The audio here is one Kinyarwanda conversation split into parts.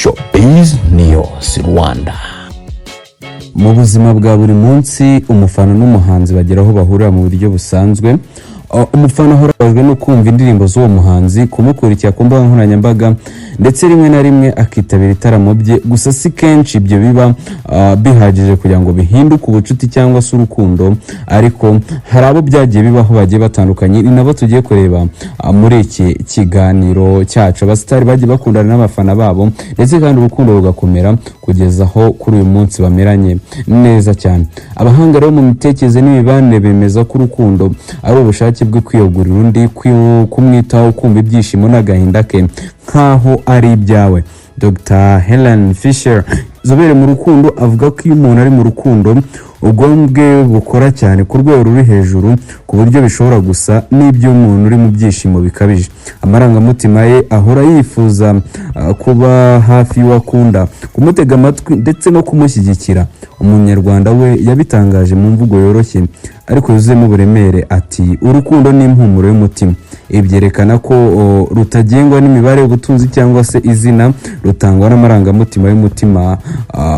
Showbiz News Rwanda. Mu buzima bwa buri munsi, umufana n'umuhanzi bagera aho bahurira mu buryo busanzwe. Umufana ahora ababajwe no kumva indirimbo z'uwo muhanzi, kumukurikira ku mbuga nkoranyambaga, ndetse rimwe na rimwe akitabira ibitaramo bye. Gusa si kenshi ibyo biba bihagije kugira ngo bihinduke ubucuti cyangwa se urukundo, ariko hari abo byagiye bibaho bagiye batandukanye. Ni nabo tugiye kureba muri iki kiganiro cyacu, abasitari bagiye bakundana n'abafana babo, ndetse kandi urukundo rugakomera kugeza aho kuri uyu munsi bameranye neza cyane. Abahanga rero mu mitekerereze n'imibanire bemeza ko urukundo ari ubushake bwo kwiyegurira undi, kumwitaho, kumva ibyishimo n'agahinda ke nk'aho ari ibyawe. Dr Helen Fisher, inzobere mu rukundo, avuga ko iyo umuntu ari mu rukundo, ubwonko bwe bukora cyane ku rwego ruri hejuru, ku buryo bishobora gusa n'iby'umuntu uri mu byishimo bikabije. Amarangamutima ye ahora yifuza kuba hafi y'uwo akunda, kumutega amatwi ndetse no kumushyigikira. Umunyarwanda we yabitangaje mu mvugo yoroshye ariko yuzuyemo uburemere, ati: "Urukundo ni impumuro y'umutima." Ibi byerekana ko rutagengwa n'imibare, ubutunzi cyangwa se izina, rutangwa n'amarangamutima y'umutima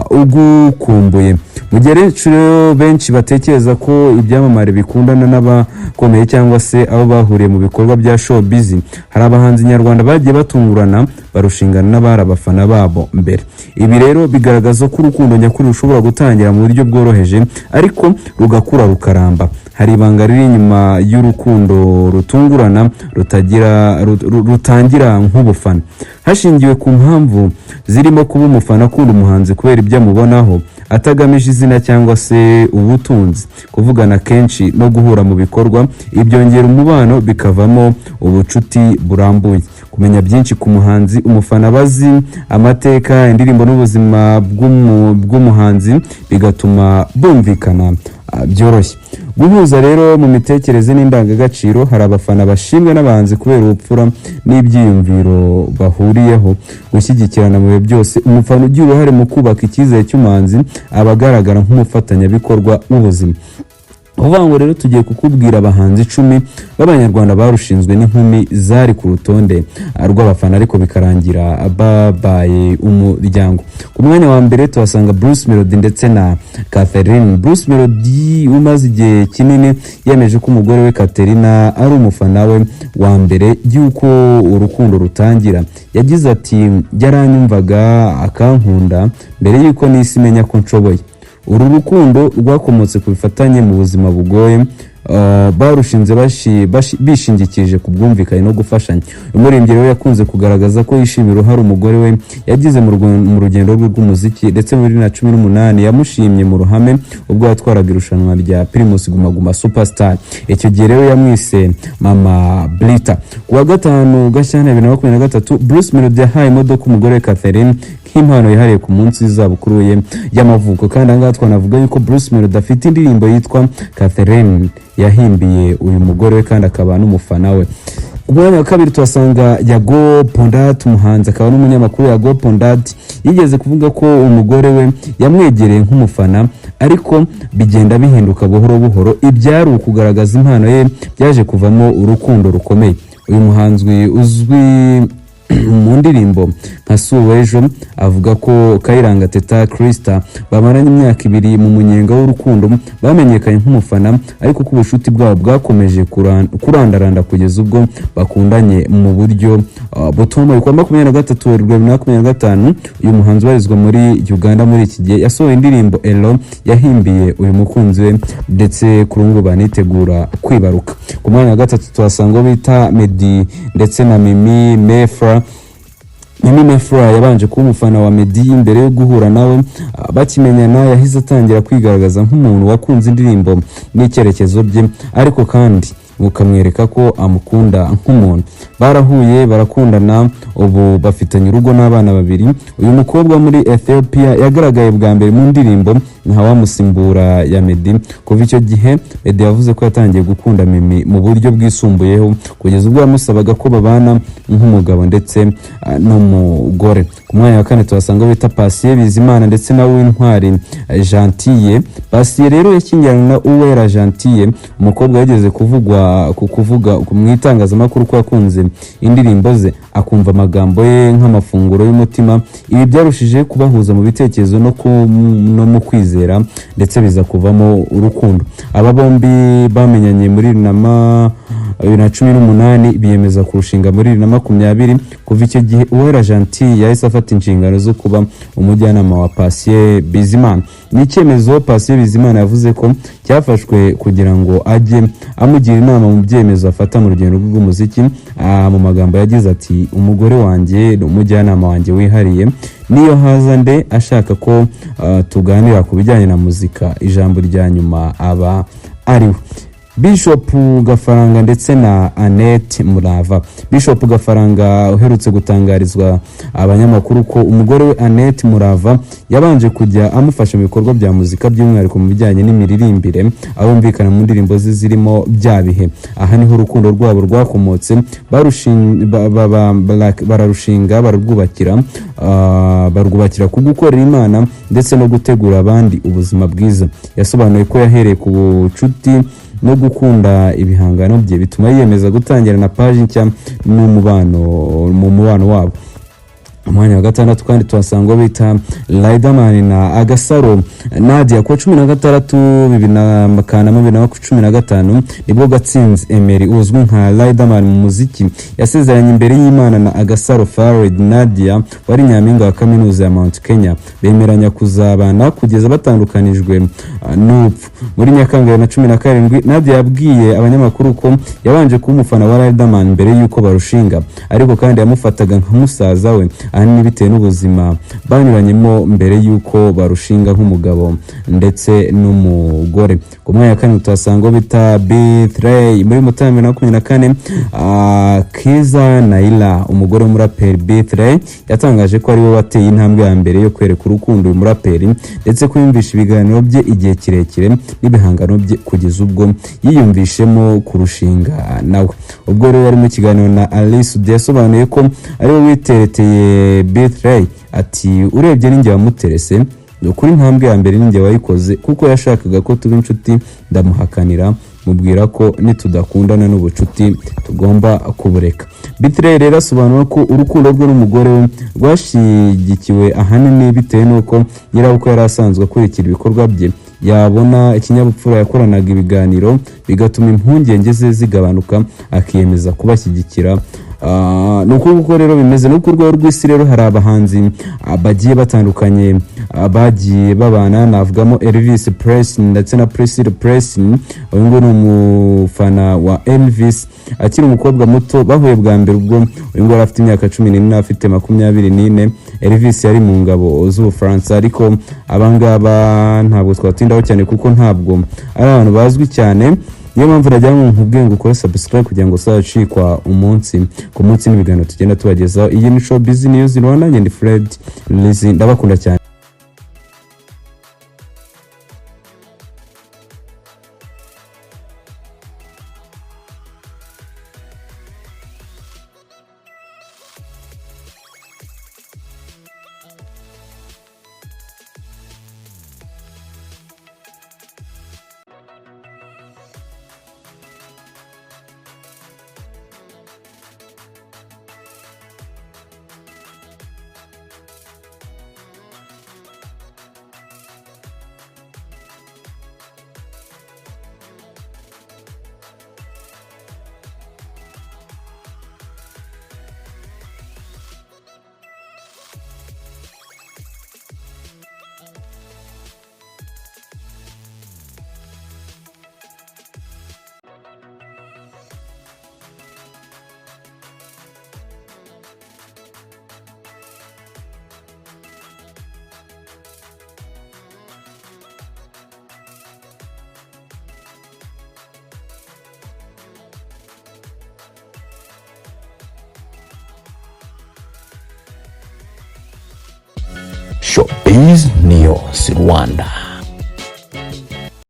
ugukumbuye. Mu gihe rero benshi batekereza ko ibyamamare bikundana n'abakomeye cyangwa se abo bahuriye mu bikorwa bya showbiz, hari abahanzi nyarwanda bagiye batungurana barushingana n'abari abafana babo mbere. Ibi rero bigaragaza ko urukundo nyakuri rushobora gutangira mu buryo bworoheje, ariko rugakura rukaramba. Hari ibanga riri inyuma y'urukundo rutungurana rutagira rutangira nk'ubufana. Hashingiwe ku mpamvu zirimo kuba umufana akunda umuhanzi kubera ibyo amubonaho, atagamije izina cyangwa se ubutunzi, kuvugana kenshi no guhura mu bikorwa, ibyongera umubano bikavamo ubucuti burambuye. Kumenya byinshi ku muhanzi: umufana aba azi amateka, indirimbo n'ubuzima bw'umuhanzi, bigatuma bumvikana byoroshye. Guhuza rero mu mitekerereze n'indangagaciro: hari abafana bashimwa n'abahanzi kubera ubupfura n'ibyiyumviro bahuriyeho. Gushyigikirana mu bihe byose: umufana ugira uruhare mu kubaka icyizere cy'umuhanzi aba agaragara nk'umufatanyabikorwa w'ubuzima. Uvuga ngo rero tugiye kukubwira abahanzi 10 b'Abanyarwanda barushinzwe n'inkumi zari ku rutonde rw'abafana, ariko bikarangira babaye umuryango. Ku mwanya wa mbere tuhasanga Bruce Melody ndetse na Catherine. Bruce Melody umaze igihe kinini yemeje ko umugore we Catherine ari umufana we wa mbere y'uko urukundo rutangira. Yagize ati: "Yaranyumvaga akankunda mbere y'uko n'isi imenya ko nshoboye." Uru rukundo rwakomotse ku bufatanye mu buzima bugoye, barushinze bishingikirije ku bwumvikane no gufashanya. Umuririmbyi rero yakunze kugaragaza ko yishimira uruhare umugore we yagize mu rugendo rwe rw'umuziki, ndetse muri 2018 yamushimye mu ruhame ubwo yatwaraga irushanwa rya Primus Guma Guma Superstar. Icyo gihe rero yamwise Mama Blita. Ku wa 5 Gashyantare 2023, Bruce Melody yahaye imodoka umugore we Catherine nk'impano yihariye ku munsi w'izabukuru ye y'amavuko. Kandi ahangaha twanavuga yuko Bruce Melody afite indirimbo yitwa Catherine yahimbiye uyu mugore we, kandi akaba n'umufana we. Ku mwanya wa kabiri tuhasanga Yago Pondat. Umuhanzi akaba n'umunyamakuru Yago Pondat yigeze kuvuga ko umugore we yamwegereye nk'umufana, ariko bigenda bihinduka buhoro buhoro. Ibyari ukugaragaza impano ye byaje kuvamo urukundo rukomeye. Uyu muhanzi uzwi mu ndirimbo nka Suwejo avuga ko Kayiranga Teta Krista bamaranye imyaka 2 mu munyenga w'urukundo bamenyekanye nk'umufana, ariko ko ubucuti bwabo bwakomeje kurandaranda kugeza ubwo bakundanye mu buryo butomoye. Ku wa 23 Werurwe 2025, uyu muhanzi ubarizwa muri Uganda muri iki gihe yasohoye indirimbo Elo yahimbiye uyu mukunzi we, ndetse kuri ubu ngubu banitegura kwibaruka. Ku mwanya wa gatatu tuhasanga uwo bita Meddy ndetse na Mimi Mehfira. Mimi Mehfira yabanje kuba umufana wa Meddy mbere yo guhura nawe. Bakimenyana yahise atangira kwigaragaza nk'umuntu wakunze indirimbo n'icyerekezo bye, ariko kandi bukamwereka ko amukunda nk'umuntu. Barahuye, barakundana, ubu bafitanye urugo n'abana babiri. Uyu mukobwa muri Ethiopia yagaragaye bwa mbere mu ndirimbo Ntawamusimbura ya Meddy. Kuva icyo gihe Meddy yavuze ko yatangiye gukunda Mimi mu buryo bwisumbuyeho, kugeza ubwo yamusabaga ko babana nk'umugabo ndetse n'umugore. Ku mwanya wa kane tuhasanga bita Patient Bizimana ndetse na Uwintwari Gentille. Patient rero yashyingiranywe na Uwera Gentille, umukobwa yageze kuvugwa ku kuvuga mu itangazamakuru ko yakunze indirimbo ze, akumva amagambo ye nk'amafunguro y'umutima. Ibi byarushije kubahuza mu bitekerezo no mu kwizera, ndetse biza kuvamo urukundo. Aba bombi bamenyanye muri 2018, biyemeza kurushinga muri 2020. Kuva icyo gihe, Uwera Gentille yahise afata inshingano zo kuba umujyanama wa Patient Bizimana. Ni icyemezo Patient Bizimana yavuze ko cyafashwe kugira ngo ajye amugira inama mu byemezo afata mu rugendo rwe rw'umuziki. Mu magambo yagize ati: "Umugore wanjye ni umujyanama wanjye wihariye. Niyo haza nde ashaka ko tuganira ku bijyanye na muzika, ijambo rya nyuma aba ariwe." Bishop Gafaranga ndetse na Annette Murava. Bishop Gafaranga uherutse gutangarizwa abanyamakuru ko umugore we Annette Murava yabanje kujya amufasha mu bikorwa bya muzika, by'umwihariko mu bijyanye n'imiririmbire, aho yumvikana mu ndirimbo ze zirimo "Bya Bihe". Aha niho urukundo rwabo rwakomotse, bararushinga, bararwubakira, barwubakira ku gukorera Imana ndetse no gutegura abandi ubuzima bwiza. Yasobanuye ko yahereye ku bucuti no gukunda ibihangano bye, bituma yiyemeza gutangira na paji nshya n'umubano mu mubano wabo. Umwanya wa gatandatu kandi tuhasanga uwo bita Riderman na Agasaro Nadia. Kuwa 16 bibiri na Kanama 2015, nibwo Gatsinzi Emery uzwi nka Riderman mu muziki yasezeranye imbere y'Imana na Agasaro Farid Nadia wari nyampinga wa kaminuza ya Mount Kenya, bemeranya kuzabana kugeza batandukanijwe n'urupfu. Muri Nyakanga 2017, Nadia yabwiye abanyamakuru ko yabanje kuba umufana wa Riderman mbere y'uko barushinga, ariko kandi yamufataga nka musaza we, ahanini bitewe n'ubuzima banyuranyemo mbere y'uko barushinga nk'umugabo ndetse n'umugore. Ku mwanya wa kane tuhasanga uwo bita B-Threy. Muri Mutarama 2024, Kiza Naila, umugore w'umuraperi B-Threy, yatangaje ko ari we wateye intambwe ya mbere yo kwereka urukundo uyu muraperi, ndetse ko yumvisha ibiganiro bye igihe kirekire n'ibihangano bye kugeza ubwo yiyumvishemo kurushinga nawe. Ubwo rero yari mu kiganiro na Alice Sudi, yasobanuye ko ari we witereteye B-Threy. Ati: "Urebye ninjye wamuterese. Ni ukuri, intambwe ya mbere ninjye wayikoze, kuko yashakaga ko tuba inshuti, ndamuhakanira, mubwira ko nitudakundana n'ubucuti tugomba kubureka." B-Threy rero asobanura ko urukundo rwe n'umugore we rwashyigikiwe ahanini bitewe n'uko nyirabukwe yari asanzwe akurikira ibikorwa bye, yabona ikinyabupfura yakoranaga ibiganiro, bigatuma impungenge ze zigabanuka, akiyemeza kubashyigikira. Ni uko nguko rero bimeze. No ku rwego rw'isi rero hari abahanzi bagiye batandukanye bagiye babana. Navugamo Elvis Presley ndetse na Priscilla Presley. Uyu nguyu ni umufana wa Elvis akiri umukobwa muto. Bahuye bwa mbere ubwo uyu nguyu yari afite imyaka 14, afite 24. Elvis yari mu ngabo z'Ubufaransa. Ariko abangaba ntabwo twatindaho cyane kuko ntabwo ari abantu bazwi cyane. Niyo mpamvu nagira ngo nkubwire ngo ukore subscribe kugira ngo uzacikwa umunsi ku munsi n'ibiganiro tugenda tubagezaho. Iyi ni Showbiz News Rwanda, njye ndi Fred Lizzy, ndabakunda cyane. Showbiz News Rwanda.